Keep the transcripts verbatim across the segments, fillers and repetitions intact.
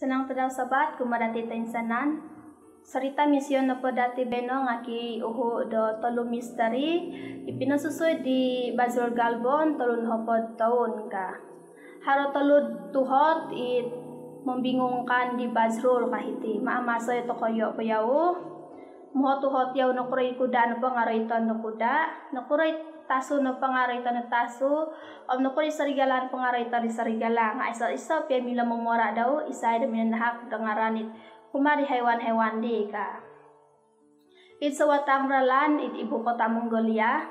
Sanang tadau Sabat kumaa dati toinsanan. Sarita mision nopo dati baino nga kiuhu do tolu misteri i pinosusui di Basil Galbon tolu nohopod toun ka. Haro tolu tuhot i membingungkan di Bazrul ka hiti. Maamaso i tokou po yau. Muhot-uhot yau nokuro i kuda nopo nga roiton do kuda, nokuro i tasu nopo nga roiton do tasu, om nokuro i serigala nopo nga roiton do serigala. Nga iso-iso pia milo momora dau isai do minanahak do ngaran it kumaa di haiwan-haiwan di ka. Id sawatang ralan id ibu kota Mongolia,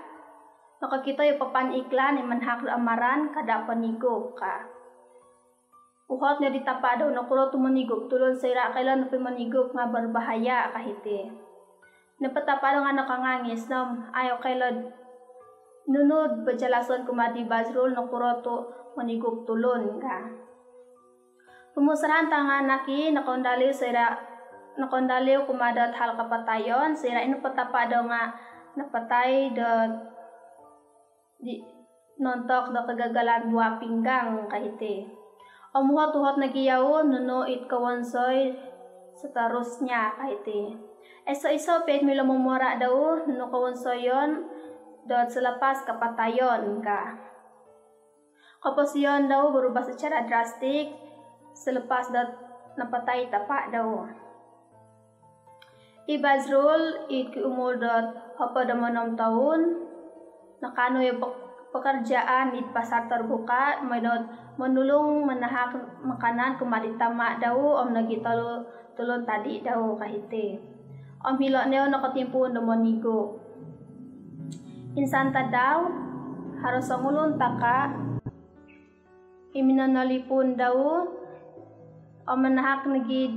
nokokito i papan iklan i manahak do amaran kada ponigup ka. Uhot no di tapa dau nokuro tu monigup tulun soira koilo nopo i monigup nga berbahaya ka hiti. Nopo tapa dau nga nokongangis no om au koilo nunu do pojalason kumaa di Bazrul nokuro tu monigup tulun ka. Pomusarahan tanganak i nokoundaliu soira, nokoundaliu kumaa dot hal kapatayon soira i nopo tapa dau nga napatai dot di nontok do kegagalan buah pinggang ka hiti. Om uhot-uhot nogi yau nunu it kowonsoi seterusnya ka hiti. Iso-iso pia it milo momora dau nunu kowonsoyon dot selepas kapatayon ka. Koposion dau berubah secara drastik selepas dot napatai tapa dau. I Bazrul id kiumul dot hopod om onom toun, nakaanu i pek-, pekerjaan id pasar terbuka, moi dot monulung manahak makanan kumaa di tama dau om nogi tolu tulun tadi dau ka hiti. Om hilo no yau nokotimpuun do monigup. Insan tadau, haro songulun taka i minonolipun dau om manahak nogi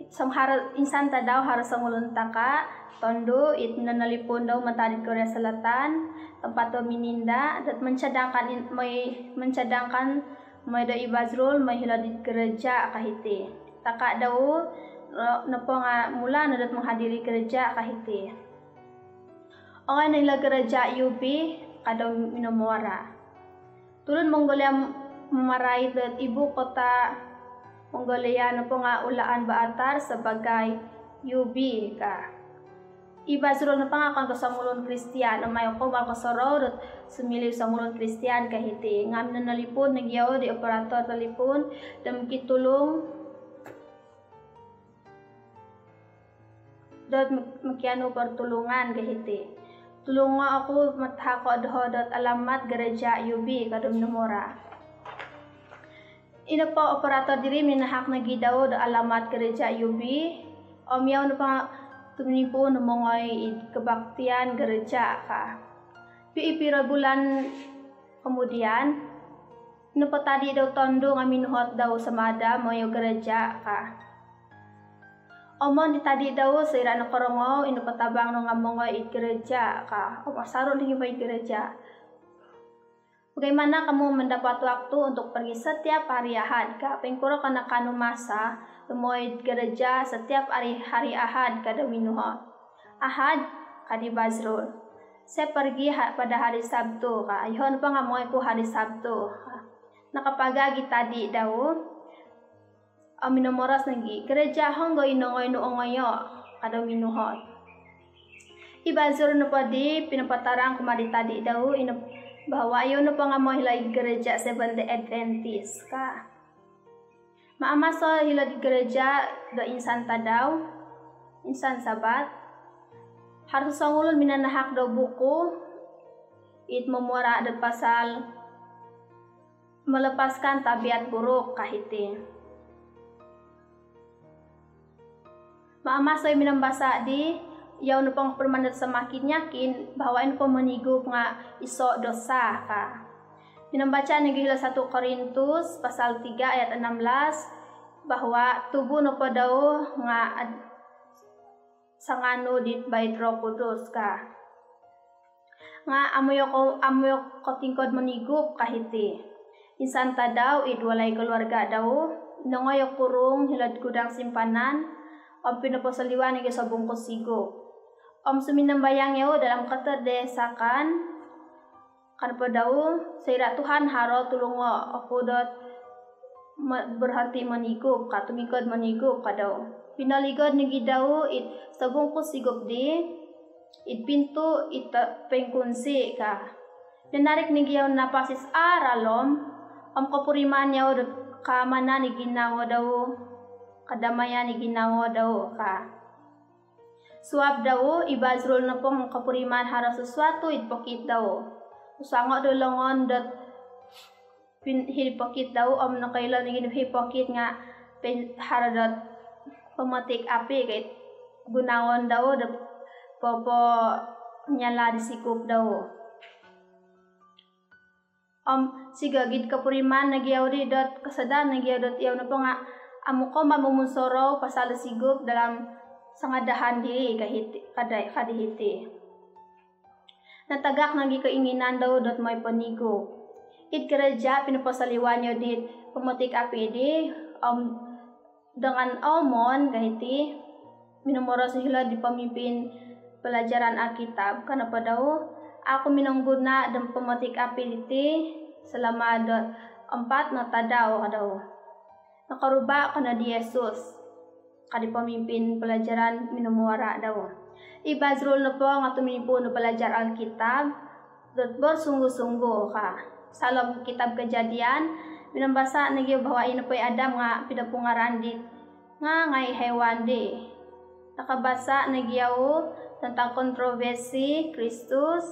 song haro, insan tadau haro songulun taka tondu it minonolipun dau mantad id Korea Selatan, tempat dau mininda, dot mencadangkan in-, moi, mencadangkan moi do i Bazrul moi hilo id gereja ka hiti. Taka dau, no-, nopo nga mula no dot menghadiri gereja ka hiti. Ongoi no hilo gereja U B ka dau minomora. Tulun Mongolia mamarai dot ibu kota Mongolia nopo nga Ulaanbaatar sebagai U B ka. I Bazrul nopo nga okon ko songulun Kristian, om au kou mal kosorou dot sumiliu songulun Kristian ka hiti. Nga minonolipun nogi yau di operator talipun do mokitulung dot mek-, mokianu pertolongan ka hiti. Tulungo oku matahako doho dot alamat gereja U B ka dau minomora. I nopo operator diri minahak nogi dau do alamat gereja U B, om yau nopo nga tuminimpuun do mongoi id kebaktian gereja ka. Pi-, piro bulan kemudian, i nopo tadi dau tondu nga minuhot dau sama ada moi yau gereja ka. Om di tadi dau soira nokorongou i nopo tabang dau nga mongoi id gereja ka. Om asaru nogi moi gereja. Bagaimana kamu mendapat waktu untuk pergi setiap hari Ahad ka? Poingkuro ko nakaanu masa do mongoi id gereja setiap hari, hari Ahad ka dau minuhot. Ahad, ka di Bazrul. Saya pergi ha-, pada hari Sabtu ka. Yoho nopo nga mongoi oku hari Sabtu ka. Nakapagagi tadi dau om minomoros nogi, gereja honggo i nongoi nu ongoyo ka dau minuhot. I Bazrul nopo di pinopatarang kumaa di tadi dau i nop-, bahawa yau nopo nga mongoi hilo id gereja Seventh Day Adventist ka. Maamaso hilo id gereja do insan tadau, insan Sabat, haro songulun minanahak do buku it momora do pasal melepaskan tabiat buruk ka hiti. Maamaso i minambasa di, yau nopo nga permandat semakin yakin bahawa i nopo monigup nga iso dosa ka. Minambaca nogi hilo satu Korintus pasal tiga ayat enam belas bahawa tubuh nopo dau nga ad-, sanganu di bait Roh Kudus ka. Nga amu yau ko-, amu yau kotingkod monigup ka hiti. Insan tadau id walai keluarga dau, nongoi yau kurung hilo id gudang simpanan, om pinoposoliwan nogi sobungkus sigup. Om suminambayang yau dalam keterdesakan, ka nopo dau, soira Tuhan haro tulungo oku dot ma-, berhenti monigup ka, tumingkod monigup ka dau. Pinoligod nogi dau it sobungkus sigup di id pintu it pengkunsi ka. Minarik nogi yau napasis aralom om kopuriman yau dot kaamanan i ginawo dau, kadamaian i ginawo dau ka. Suab dau, i Bazrul nopo nga kopuriman haro sesuatu id pokit dau. Usango do longon dot pin-, hid pokit dau om nokoilo nogi hid pokit nga pin-, haro dot pemetik api ka it gunoon dau dot poponyala di sigup dau. Om sigagid kopuriman nogi yau di dot kasadar nogi yau dot yau nopo nga amu komban momusorou pasal do sigup dalam sangadahan diri ka hiti, ka da-, ka di hiti. Natagak nogi keinginan dau dot moi ponigup. Id gereja pinoposoliwan yau dit pemetik api di, om dengan omon ka hiti, minomoros hilo di pemimpin pelajaran Alkitab, ka nopo dau, "Aku minongguno do pemetik api diti selama do empat no tadau," ka dau. "Nokoruba ko no di Yesus," ka di pemimpin pelajaran minomuara dau. I Bazrul nopo nga tumimpuun do belajar Alkitab dot bersungguh-sungguh ka. Saalom kitab Kejadian, minombasa nogi yau bahawa i nopo i Adam nga pinopungaran di ngangai haiwan di. Nakabasa nogi yau tentang kontroversi Kristus,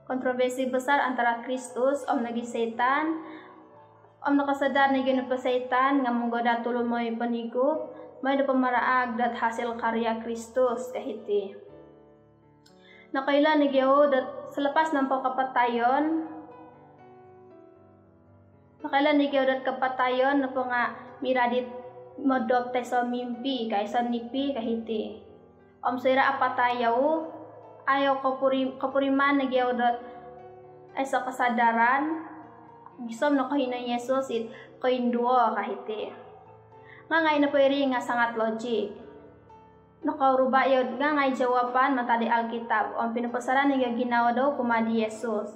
kontroversi besar antara Kristus om nogi Saitan. Om nakasadar nogi nopo Saitan nga menggoda tulun moi ponigup, moi do pomaraag dot hasil karya Kristus ka hiti. Nokoilo nogi yau dot selepas nopo kapatayon, nokoilo nogi yau dot kapatayon nopo nga mirad dit modop do iso mimpi ka, iso nipi ka hiti. Om soira apatai yau, au yau kopuri-, kopuriman nogi yau dot iso kesadaran, gisom nokohino i Yesus it koinduo ka hiti. Ngangai nopo iri nga sangat logik. Nokoruba yau ngangai jawapan mantad di Alkitab, om pinoposorou nogi yau ginawo dau kumaa di Yesus.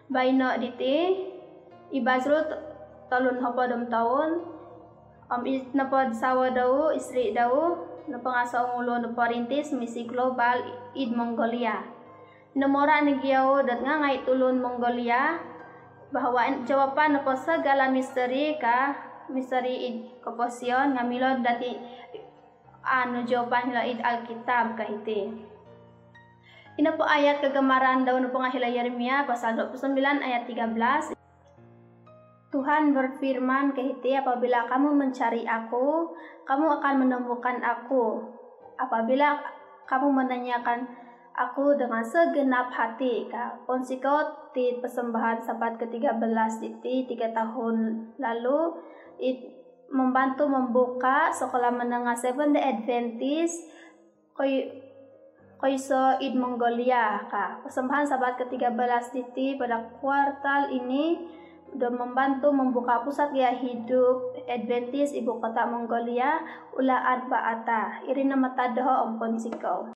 Baino diti, i Bazrul t-, tolu nohopod om toun, om i nopo sawo dau, isteri dau, nopo nga songulun do perintis misi global id Mongolia. Minomoros nogi yau dot ngangai tulun Mongolia, bahawa en-, jawapan nopo segala misteri ka, misteri id koposion nga milo dati anu jawapan hilo id Alkitab ka hiti. I nopo ayat kegemaran dau nopo nga hilo Yeremia pasal dua puluh sembilan ayat tiga belas. Tuhan berfirman ka hiti, "Apabila kamu mencari Aku, kamu akan menemukan Aku. Apabila kamu menanyakan Aku dengan segenap hati," ka. Ponsikou ti persembahan Sabat ketiga belas diti tiga tahun lalu, it membantu membuka sekolah menengah Seventh Day Adventist koi-, koiso id Mongolia ka. Persembahan Sabat ketiga belas diti pada kuartal ini do membantu membuka pusat gaya hidup Adventist ibu kota Mongolia, Ulaanbaatar. Iri no mantad doho om ponsikou.